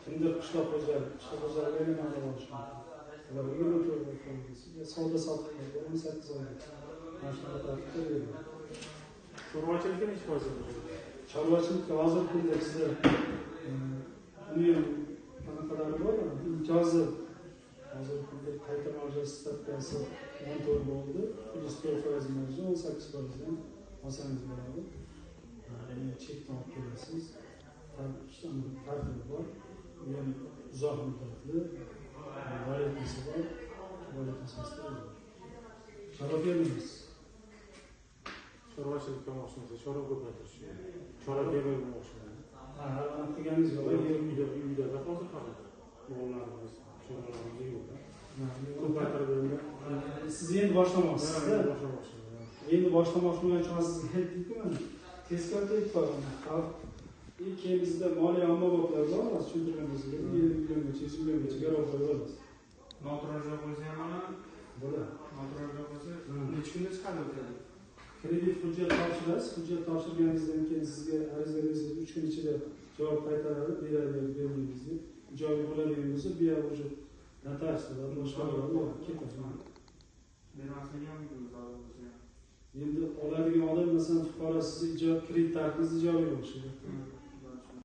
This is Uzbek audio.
Kimdir qishloq xo'jalik, qishloq xo'jaligi yana mablag' olishi mumkin. Ular 24 oy, savdo sotiq 18 oy. Mana shunaqa tartibda beriladi. Chorvachilikka nechi foiz beriladi? Chorvachilikka hozirgi kunda bizda uni ham anaqalari bor, imtiyozi. Hozirgi kunda qayta marjasi stavkasi 14 bo'ldi, plyus 4% marja, 18%dan olsangiz bo'ladi. Ya'ni chekdan olib kelasiz, tartibi bor. U ham uzoq muddatli, valyutasi bor, valyuta asosida beriladi. Chorva fermerimiz. Chorvachilikka olmoqchi, chorva ko'paytirish. Chorva fermer bo'lmoqchiman. Ha, hali anaqa qilganingiz yo'q. Uyda hozir faqat mollarimiz, chorvalarimiz yo'q. Ko'paytirib endi. Siz endi boshlamoqchisiz-da? Boshlamoqchiman. Endi boshlamoqchi bo'lgan uchun sizga aytdimku, mana tezkor bor. Xalq keyin bizda moliya ommaboplar bor, hozir tushuntirgan bo'lsa kerak, 50 milliongacha, 100 milliongacha garov qo'yib olasiz. Noturar joy qo'ysa ham bo'ladi. Bo'ladi. Noturar joy qo'ysa necha kunda chiqadi u kredit? Kredit hujjat topshirasiz, hujjat topshirganingizdan keyin sizga ariza bersangiz, 3 kun ichida javob qaytaradi, beradi yoki bermaymiz deb. Ijobiy bo'ladigan bo'lsa, bu yoq уже notariuslar boshqa ketadi. Bermasligi ham mumkin zarur bo'lsa ham. Endi oladigan odam, masalan, fuqaro sizni kredit tartibingiz ijobiy bo'lishi kerak.